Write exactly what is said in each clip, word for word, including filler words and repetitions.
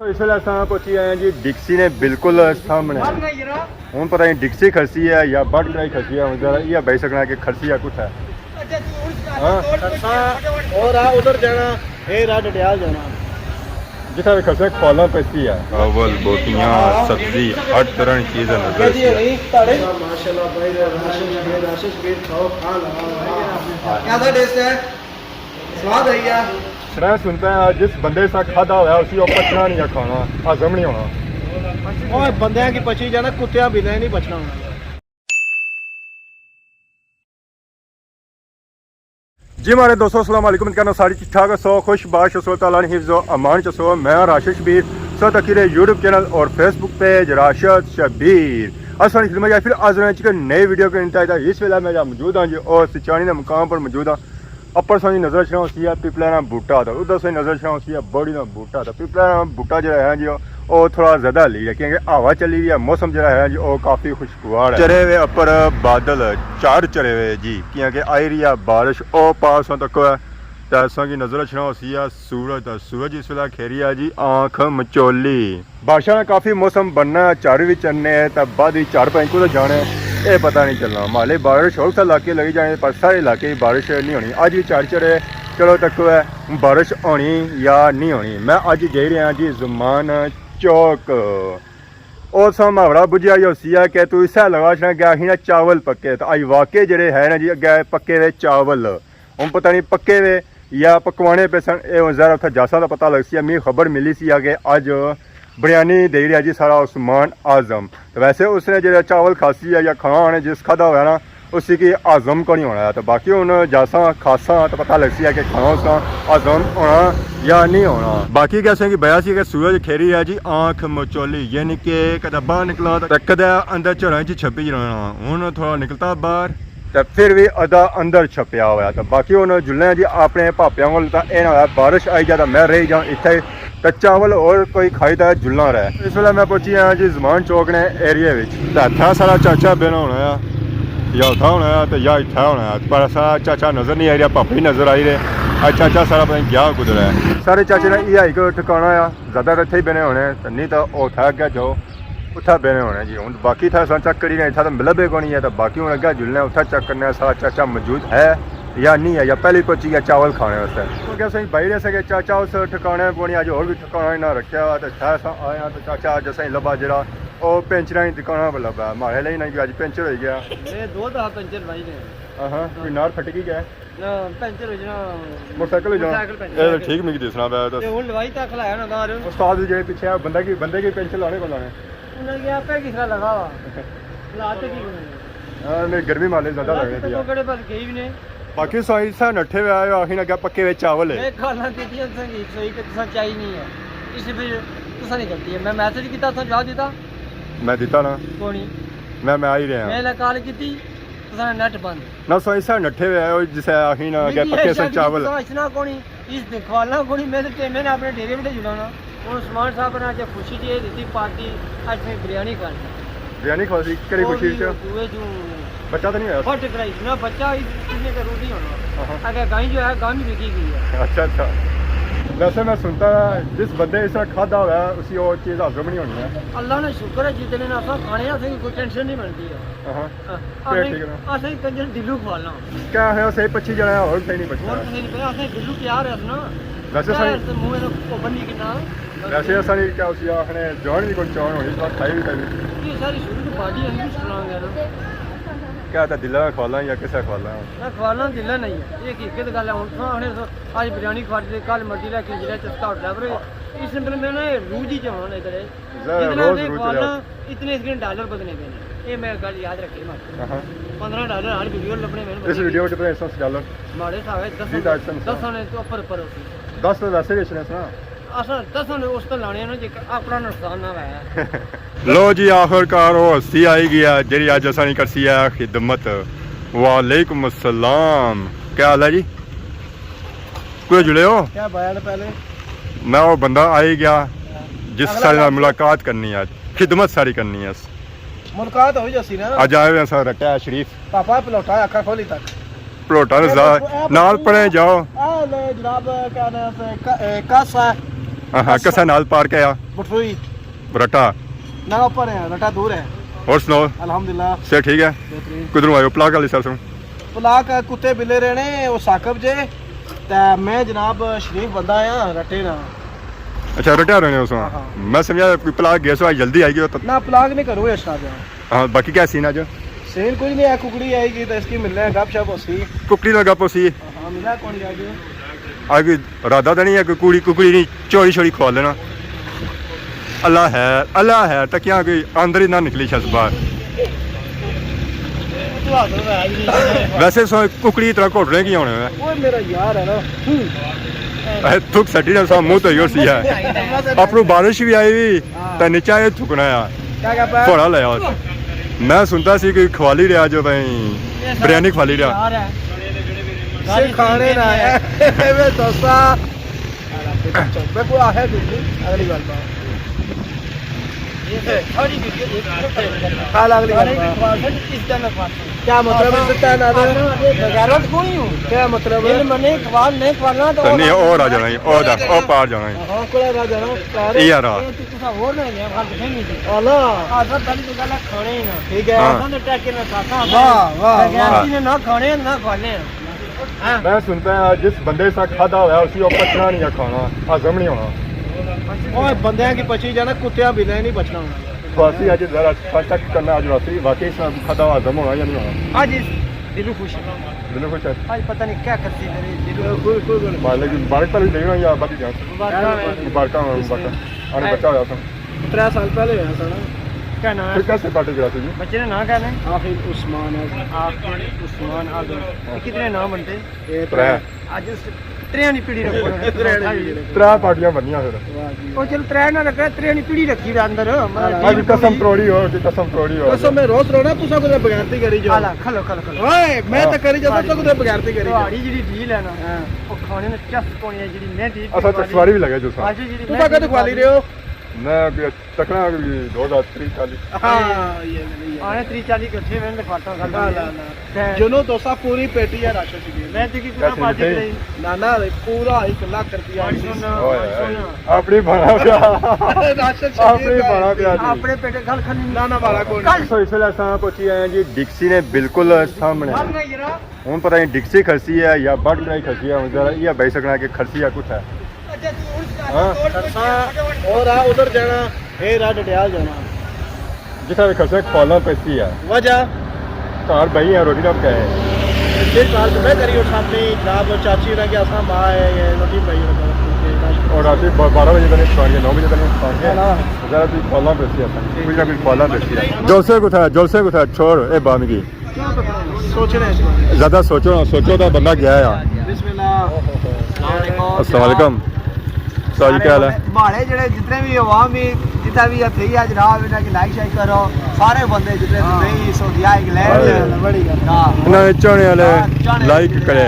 تو اس ویلے اساں پہنچی آئے ہیں جی ڈکسی نے بالکل سامنے۔ ہن پتہ نہیں ڈکسی کھڑسی ہے یا بٹ کرائی کھڑسی ہے، ہن ذرا یہ بھائی سکنا کہ کھڑسی ہے کتھا ہے۔ ہاں۔ خرساں اور آ ادھر جانا، اے راہ ڈڈیال جانا۔ جتھا بھی کھڑسے کھوالاں پیسی ہے۔ چاول، بوٹیاں، سبزی، ہر طرح کی چیز نظر اچھی ہے۔ ماشاءاللہ بھائی، راشن شبیر، راشن شبیر کھاؤ، کھانا۔ کیسا ٹیسٹ ہے؟ سواد آئی گیا۔ میں سنتا ہے جس بندے سا کھادا ہوا اسی او پچنا نہیں ہے کھانا، ہضم نہیں ہونا۔ اوئے بندیاں کی پچی جانا، کتیاں بنا نہیں پچنا ہونا۔ جی ماڑے دوستو، السلام علیکم، کہنا ساری ٹھیک ٹھاک ہسو، خوش باش ہسو، تعالیٰ نے حفظ و امان چ ہسو۔ میں راشد شبیر، سو تکی رہے یوٹیوب چینل اور فیس بک پیج راشد شبیر۔ اساں خدمت یا پھر حاضر ہیں چکے نئے ویڈیو کے انتہائی۔ اس ویلے میں جا موجود ہاں جی، اور سچانی دے مقام پر موجود ہاں۔ اپر سویں نظر اچھنا ہوسی ہے پیپلے نا بوٹا، تے ادھر سویں نظر اچھنا ہوسی ہے بوڑی نا بوٹا۔ تے پیپلے نا بوٹا جڑا ہے جی، او تھوڑا زیادہ ہلی ہے، کیونکہ ہوا چلی رہی ہے، موسم جڑا ہے جی، او کافی خوشگوار ہے۔ چرے ہوئے اپر بادل چار چرے ہوئے جی، کیونکہ آئی رہی ہے بارش۔ او پاس تک ہے، تے اساں کی نظر اچھنا ہوسی ہے سورج، تے سورج اس ویلے کھیری ہے جی آنکھ مچولی۔ بارشاں نا کافی موسم بننا ہے، جھڑ وی چلنے ہیں، تے بعد وچ جھڑ پائیں کدھر جانے، اے پتہ نہیں چلنا۔ مہلے بارش ہور تھا علاقے لگی جانے، پر سارے علاقے بارش نہیں ہونی۔ اج وی جھڑ چڑھے، چلو تکو ہے بارش ہونی یا نہیں ہونی۔ میں اج جائی رہیا جی زمان چوک۔ او سا محاورہ بجھیا ہی ہوسی ہے کہ تو اسے لگا چھنا کہ آخی نا چاول پکے، تو اج واقعی جڑے ہے نا جی اگے پکے ہوئے چاول۔ ہن پتہ نہیں پکے وے یا پکوانے پے سن، اے ہن ذرا اتھا جاساں تاں پتہ لگسی۔ می خبر ملی سی کہ اج بریانی دئی رہیا جی ساڑا عثمان اعظم۔ تے ویسے اس نے جیڑا چاول کھاسی ہے یا کھانا ہونا جس کھادا ہویا نا، اسی کی ہضم کونی ہونا ہے۔ تے باقی ہن جاساں کھاساں تے پتہ لگسی ہے کہ کھانا اس نا ہضم ہونا یا نہیں ہونا۔ باقی کہہ سکیں کہ بیا سی کہ سورج کھیری ہے جی آنکھ مچولی، یعنی کہ کدے باہر نکلا تے کدے اندر جھڑاں چ چھپی رہنا۔ ہن تھوڑا نکلتا باہر۔ تے پھر وی ادھا اندر چھپیا ہویا۔ تے باقی ہن جلنے آں جی اپنے پاپیاں کول، تے اے نہ ہویا بارش آئی جا تے میں رہی جاں اتھے، تے چاول اور کوئی کھائی تے جلنا رہے۔ اس ویلے میں پہنچی آں جی زمان چوک نے ایریے وچ۔ تے اتھا ساڑا چاچا بینا ہونا ہے، یا اتھا ہونا ہے تے یا اتھا ہونا ہے، پر ساڑا چاچا نظر نہیں آئی رہیا، پاپا ہی نظر آئی رہے۔ اچھا، چاچا ساڑا پتہ نہیں گیا کدھر ہے۔ سارے چاچے نے ایہا ہک ٹھکانہ آ، زیادہ تر اتھے ہی بینے ہونے، تے نہیں تے او اتھا اگے جاؤ۔ اتھا بینے ہونے جی۔ ہن باقی اتھا اساں چیک کری رہے، اتھا تے ملبے کونی ہے، تے باقی ہن اگے جلنے آں، اتھا چیک کرنے آں ساڑا چاچا موجود ہے یا نہیں ہے، یا پہلے پہنچی گیا چاول کھانے واسطے۔ کیونکہ اساں بائی رہے سے کہ چاچا اس ٹھکانے پونی، اج ہور وی ٹھکانہ انہاں رکھیا ہوا، تے اتھا اساں آئے آں، تے چاچا اج اساں لبا جڑا او پینچراں نی دکاناں پر لبا ہے۔ ماڑے لئی نہ اج پینچر ہوئی گیا۔ اے دو دفعہ پینچر لائی نے۔ ہاں ہاں، کوئی نار پھٹکی گیا؟ نہ، پنچر ہو جانا۔ موٹر سائیکل ہو جانا؟ موٹر سائیکل پنچر اے ہو جانا۔ ٹھیک، میں دسنا پیا تے۔ تے ہن لوائی تک لایا نا دار۔ استاد جی پیچھے آ، بندہ کی، بندے کی پنچر لانے کون لانے؟ انہاں کی آپے کس طرح لگا ہوا۔ لا تے کی کرنا؟ ہاں، نہیں، گرمی مالے زیادہ لگ رہی ہے۔ کڑے پاس گئی بھی نہیں۔ باقی سائیں سا نٹھے ہوئے آئے، آخی نہ کیا پکے ہوئے چاول ہے۔ میں گالاں کیتیاں تساں کی، سوئی کہ تساں چاہی نہیں ہے۔ اس پھر تساں نہیں کرتی ہے۔ میں میسج کیتا، تساں جواب دیتا؟ میں دیتا نا۔ کونی؟ میں، میں آئی رہیا۔ میں نہ کال کیتی، تساں نیٹ بند۔ نہ سو ایسا نٹھے ہوئے ہو جسے آخی نا کہ پکے سن چاول۔ اس طرح کونی، اس دے کھوالا کونی، میں تے میں نے اپنے ڈیرے وچ جلانا۔ ہن عثمان صاحب نے اج خوشی جی دتی پارٹی، اج میں بریانی کھانی۔ بریانی کھواسی، کیڑی خوشی وچ؟ دوے جو بچہ تو نہیں ہویا؟ بٹ کرائی، نہ بچہ اس، اس نے ضرور نہیں ہونا۔ ہاں۔ اگر گائیں جو ہے، گائیں بھی بکی گئی ہے۔ اچھا، اچھا۔ ویسے میں سنتا جس بندے اس طرح کھادا ہوا ہے، اسی وہ چیز ہضم نہیں ہونی ہے۔ اللہ نے شکر ہے، جتنے نے اساں کھانے ہیں، اساں کی کوئی ٹینشن نہیں بنتی ہے۔ ہاں۔ ہاں، پھر اساں، ٹھیک ہے نا۔ اساں کنجر دلو کھوانا۔ کیا ہے، اسے پچھی جانا ہے، اور صحیح نہیں بچنا۔ اور صحیح نہیں پچھنا، اساں دلو پیار ہے نا۔ ویسے کیا سر ہے، منہ میں تو پابندی کرنا۔ ویسے اساں نے کیا اسی آخنے جان بھی کوئی چان ہونی، اس وقت کھائی بھی کھائی۔ یہ ساری شروع تو باڈی ہے، نہیں سنا گیا نا۔ کیا تھا دلہ کھوالا یا کسا کھوالا؟ نہ کھوالا دلہ نہیں ہے، یہ حقیقت گل ہے۔ ہن تھا آخنے سو، اج بریانی کھوالی، کل مرضی لے کے جلے چسکا ڈرائیور۔ اس دن میں نے روز ہی جانا ادھر ہے۔ ذرا جتنا روز نے روز کھوانا، چلے۔ اتنے اس دن ڈالر بدنے دینے۔ یہ میں گل یاد رکھے نا۔ ہاں۔ پندرہ ڈالر ہر ویڈیو لبنے میں اس ویڈیو وچ پتہ ہے دس ڈالر۔ ماڑے ساوے دس، جی، دس سن۔ دس آنے تو اوپر اوپر ہوسی۔ دس تو ویسے وی اچھنے سن۔ اساں دس آنے اس تو لانے نا جے اپنا نقصان نہ ہویا۔ لو جی، آخر کار وہ ہستی آئی گیا جیڑی اج اساں نی کرسی ہے خدمت۔ وعلیکم السلام، کیا حال ہے جی؟ کوئی جڑے ہو؟ کیا بایا نے پہلے؟ میں وہ بندہ آئی گیا جس اگلا سارے نال ملاقات کرنی ہے، خدمت ساری کرنی ہے۔ ملاقات ہوئی جاسی نا۔ اج آئے ہوئے ہیں سر رٹا شریف۔ پاپا پلوٹا ہے، اکھاں کھولی تک۔ پلوٹا نے اے زا-، دیکھو، اے نال بچے پڑھے جاؤ۔ اے لے جناب، کیا نام سے، ک-، اے، کس ہے۔ ہاں ہاں، کسا نال پارک ہے آ؟ بٹروئی۔ رٹا۔ نہ، اوپر ہے، رٹا دور ہے۔ اور سناؤ؟ الحمدللہ۔ صحت ٹھیک ہے؟ بہترین۔ کدھروں آئے ہو؟ پلاک آلی سائیڈ سوں؟ پلاک کتے بلے رہنے، او ثاقب جے۔ تے میں جناب شریف بندہ آں، رٹے نا۔ اچھا، رٹا رہنے ہو سو؟ ہاں، ہاں۔ میں سمجھا کوئی پلاک گئے سو، آج جلدی آئی گئے ہو تو۔ نہ، پلاک نہیں کروں، اس طرح۔ ہاں، باقی کیا سین اج؟ سین کوئی نہیں ہے، ککڑی آئی گئی تو اس کی ملنے ہیں، گپ شپ ہو سی۔ ککڑی نال گپ ہو سی۔ ہاں، ملا کون جا کے؟ اج کوئی ارادہ تو نہیں ہے کوئی ککڑی، ککڑی نہیں، چوری شوری کھوا لینا۔ اللہ ہے، اللہ ہے، تکیاں کوئی اندر ہی نہ نکلی شس باہر۔ ویسے سو ککڑی طرح گھوٹنے کی ہونے ہیں۔ وہ میرا یار ہے نا۔ اے تھک سٹی نے سا منہ تو ہی سی ہے۔ اپروں بارش بھی آئی ہوئی، تے نیچا یہ تھکنا ہے۔ کیا کیا پا؟ تھوڑا لیا۔ میں سنتا سی کوئی کھوالی رہا جو بھائی بریانی کھوالی رہا۔ سے کھانے نہ ہے۔ ایویں دوستا۔ میں کوئی آخر دوں، اگلی گل بات۔ کل اگلی گل بات۔ کیا مطلب ہے؟ کیا مطلب ہے؟ نہیں، اور آ جانا ہے، اور آ، اور پار جانا ہے۔ ہاں، کوئی آ جانا۔ اے یار آ۔ تساں ہور نہ لیا، گل تے کہیں نہیں سی۔ آلا۔ آ سب پہلی تو گل ہے کھانے ہی نہ۔ ٹھیک ہے۔ ہاں۔ اساں تے ٹیکے نہ کھاتا۔ واہ، واہ، واہ۔ غیرتی نے نہ کھانے، نہ کھوانے۔ ہاں۔ میں سنتا ہے جس بندے سا کھادا ہوا اسی او پچنا نہیں ہے کھانا، ہضم نہیں ہونا۔ اوئے بندیاں کی پچی جانا، کتیاں بلے نہیں پچنا ہونا۔ واسی اج ذرا چیک کرنا اج واسی واقعی سا کھادا ہوا ہضم ہونا یا نہیں ہونا۔ اج اس دلوں خوش ہے۔ دلوں خوش ہے۔ اج پتہ نہیں کیا کرسی میرے دلوں۔ کوئی، کوئی گل نہیں۔ مالک مبارک پہلے دینا یا بعد جان۔ مبارکاں۔ مبارکاں، مبارکاں۔ آنے بچہ ہویا سا۔ ترے سال پہلے ہویا سا نا۔ کیا نام ہے؟ پھر کیسے پارٹی کرا سی جی؟ بچے نے نام کیا ہے؟ آخر عثمان ہے۔ آخر عثمان آدم۔ ہاں۔ کتنے نام بنتے؟ اے ترے۔ اج اس ترے نی پیڑھی رکھو نا۔ ترے نی پیڑھی رکھو۔ ترے پارٹیاں بنیاں پھر۔ واہ جی۔ او چلو ترے نہ رکھے، ترے نی پیڑھی رکھی وے اندر۔ ہاں۔ اج قسم تروڑی ہو، جی قسم تروڑی ہو۔ قسم میں روز رونا، تساں کدے بغیرتی کری جاؤ۔ ہالا، کھلو، کھلو، کھلو۔ اوئے، میں تے کری جاؤ، تساں کدے بغیرتی کری جاؤ۔ تہاڑی جیڑھی ڈیل ہے نا، ہاں۔ او کھانے نے چس کونی ہے جیڑھی میں ڈیل اسا چسواری بھی لگے جو سا۔ اج جیڑھی تساں کدے کھوالی رہے ہو؟ میں تکنا دو ہزار تری چالی۔ ہاں، یہ، یہ۔ آنے تری چالی کٹھے میں لکھواتا گل۔ نہ، نہ، نہ۔ تے جنو دوستا پوری پیٹی ہے راشن شریف۔ میں تے کی پورا پارٹی کرائی۔ نہ، نہ، پورا ایک لاکھ روپیہ۔ پانچ سو نا، اوئے، پانچ سو اوئے۔ نا۔ اپنی بنا پیا۔ راشن شریف اپنی بنا پیا جی۔ اپنے پیٹے گل کھنی۔ نہ، نہ، مارا کون۔ سو اس ویلے اساں پہنچی آئے ہیں جی ڈکسی نے بالکل سامنے۔ ہن پتہ نہیں ڈکسی کھڑسی ہے یا بٹ کرائی کھڑسی ہے، ہن ذرا یہ بھائی سکنا کہ کھڑسی ہے کتھا ہے۔ ہاں۔ خرساں اور آ ادھر جانا، اے راہ ڈڈیال جانا۔ جتھا بھی خرساں کھوالاں پیسی ہے۔ وجہ؟ گھر بئی ہے، روٹی نہ پکائے۔ پھر کال تو میں کری اور سامنے جناب چاچی ہونا کہ اساں ماں ہے، یہ روٹی پکائی ہونا۔ اور رات بارہ بجے تک کھان کے، نو بجے تک کھان کے۔ ہاں۔ ذرا بھی کھوالاں پیسی ہے، کچھ نہ کچھ کھوالاں پیسی ہے۔ جلسے کو تھا، جلسے کو تھا، چھوڑ، اے بامگی۔ سوچنے اس بارے۔ زیادہ سوچو نہ، سوچو تو بندہ گیا ہے۔ بسم اللہ۔ السلام علیکم۔ سر جی، کیا حال ہے؟ ماڑے جڑے جتنے بھی عوام بھی، جتنا بھی ہے، پھر اج جناب انہاں کی لائک شائک کرو۔ سارے بندے جتنے ہاں۔ دبئی، سعودیہ، انگلینڈ، بڑی گل۔ ہاں۔ انہاں نے چاہنے والے ہاں، چاہنے لائک والے۔ کرے۔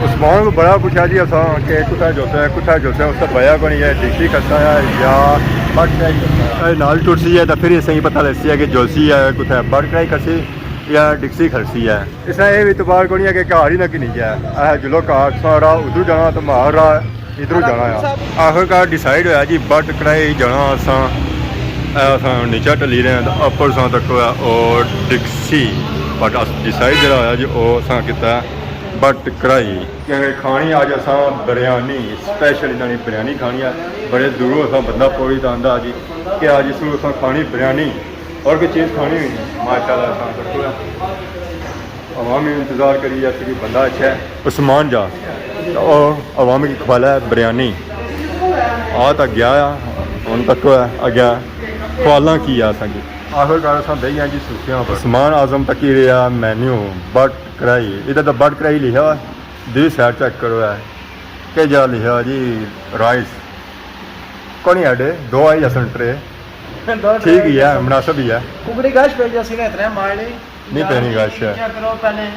عثمان کو بڑا پوچھا جی اساں کہ کتھا جلسہ ہے، کتھا جلسہ ہے، اس کا بیا کونی ہے، ڈکسی کرتا ہے یا بٹ کرائی کرتا ہے۔ اے نال ٹرسی ہے تو پھر اسے ہی پتہ لگسی ہے کہ جلسی ہے، کتھا بٹ کرائی کرسی۔ یا ڈکسی کھڑسی ہے۔ اس طرح یہ بھی اعتبار کونی ہے کہ گھر ہی نہ کنی جائے۔ اے جلو گھر سارا ادھر جانا تو ماہر راہ ادھر جانا ہے۔ آخر کار ڈیسائیڈ ہویا جی بٹ کرائی جانا اساں۔ اے اساں نیچا ٹلی رہے ہیں تو اپر ساں تک ہویا اور ڈکسی۔ بٹ اس ڈیسائیڈ جڑا ہویا جی او اساں کیتا ہے بٹ کرائی۔ کہ کھانی اج اساں بریانی، اسپیشل انہاں نے بریانی کھانی ہے۔ بڑے دوروں اساں بندہ پوری تے آندا جی کہ اج اس اساں کھانی بریانی۔ اور کوئی چیز کھانی ہوئی ہے، ماشاءاللہ، اساں تکو ہے۔ عوام ہی انتظار کری جاسی کہ بندہ اچھا ہے۔ عثمان جا، تے او عوام کی کھوالا ہے بریانی۔ آ تا گیا ہے، ہن تکو ہے، اگیا کھوالاں کی ہے اساں کی۔ آخر کار اساں بہی گئے جی سوکھیاں پر۔ عثمان اعظم تکی رہیا مینیو، بٹ کرائی۔ ادھر تو بٹ کرائی لکھیا ہوا، دوئی سائیڈ چیک کرو ہے۔ کہ جا لکھیا جی رائس۔ کونی ایڈے، دو آئی جاسن ٹرے۔ دو ٹرے ٹھیک ہی ہے، مناسب ہی ہے۔ ککڑی گش پہ جاسی نے اتنے ماڑے۔ نہیں پینی گش ہے۔ چیک کرو پہلے۔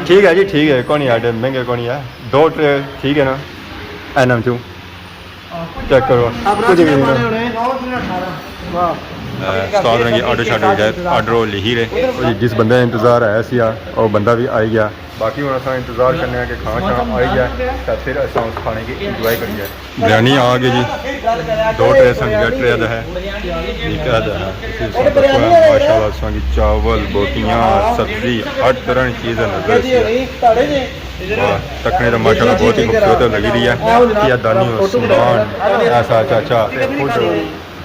ٹھیک ہے جی، ٹھیک ہے، کونی ایڈے مہنگے کونی ہے۔ دو ٹرے ٹھیک ہے نا؟ اینم چوں۔ چیک کرو۔ اپنا کچھ بھی نہیں۔ نو تین اٹھارہ۔ واہ۔ استاد ہوراں کی آرڈر شارڈر ہو جائے، آرڈر وہ لکھی رہے۔ جی، جس بندے نا انتظار ہے سی، وہ بندہ بھی آئی گیا۔ باقی ہن اساں انتظار کرنے آں کہ کھانا شانا آئی جائے، تے پھر اساں اس کھانے کی انجوائے کریے۔ بریانی آ گئی جی، دو ٹرے سن گیا، ٹرے دا ہے، ٹھیک ہے، دا ہے۔ اسی سن تک ماشاءاللہ اساں کی چاول، بوٹیاں، سبزی، ہر طرح کی چیز ہے نظر سی۔ واہ، تکنے تو ماشاءاللہ بہت ہی خوبصورت لگی رہی ہے۔ یہ دانی عثمان، ایسا چاچا، خود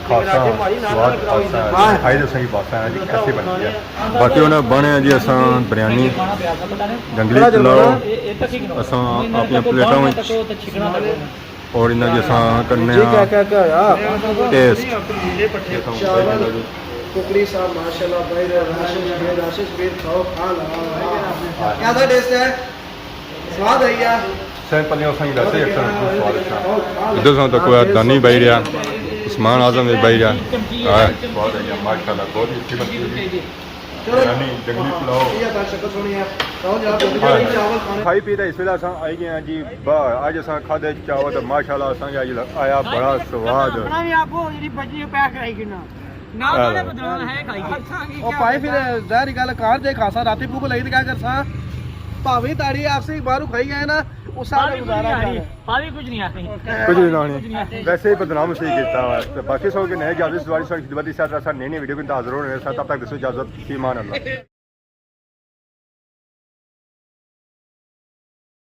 خاصا سواد خاصا ہے۔ کھائی تو صحیح بات ہے جی، کیسے بنتی ہے۔ باقی انہاں بنے جی اساں بریانی، جنگلی پلاؤ، اساں اپنی پلیٹاں وچ اور انہاں کی اساں کرنے جی، کیا، ہاں کیا، کیا ہویا؟ ٹیسٹ۔ ککڑی صاحب، ماشاءاللہ، بھائی، راشد شبیر، راشد شبیر، کھاؤ، کھا لا۔ کیا تھا ٹیسٹ ہے؟ سواد آئی گیا۔ سینپل نہیں، اساں کی ویسے ہی اکثر سواد اچھا۔ ادھر ساں تک کوئی دانی بھائی رہیا، عثمان اعظم بھی بھائی رہیا۔ ہاں، سواد آئی گیا، ماشاءاللہ، بہت ہی اچھی بنتی ہے جی۔ چلو۔ یعنی جنگلی پلاؤ۔ یہ تھا شکل سونی ہے۔ کھاؤ جناب، جنگلی چاول کھانے۔ کھائی پی تے اس ویلے اساں آئی گئے ہیں جی باہر۔ اج اساں کھادے چاول تے ماشاءاللہ اساں کی اج آیا بڑا سواد۔ اپنا بھی آپ وہ جڑی بچی پیک کرائی گنا۔ نہ ہاں۔ والے بدنام ہے کھائی گئے۔ او بھائی، پھر ظاہر گل کار دے کھاسا، راتی بھوک لگی تے کیا کرساں؟ بھاویں تاڑی آخسی باہروں کھائی گئے نا، اس سارے گزارا کر۔ پاوی کچھ نہیں آتی۔ کچھ نہیں آتی۔ ویسے ہی بدنام اسی کیتا ہوا ہے۔ تے باقی سو کے نئے جاوی سواری ساری خدمت دی ساتھ اساں نئی نئی ویڈیو کے اندر حاضر ہونے ساتھ، تب تک دسو اجازت، فی امان اللہ۔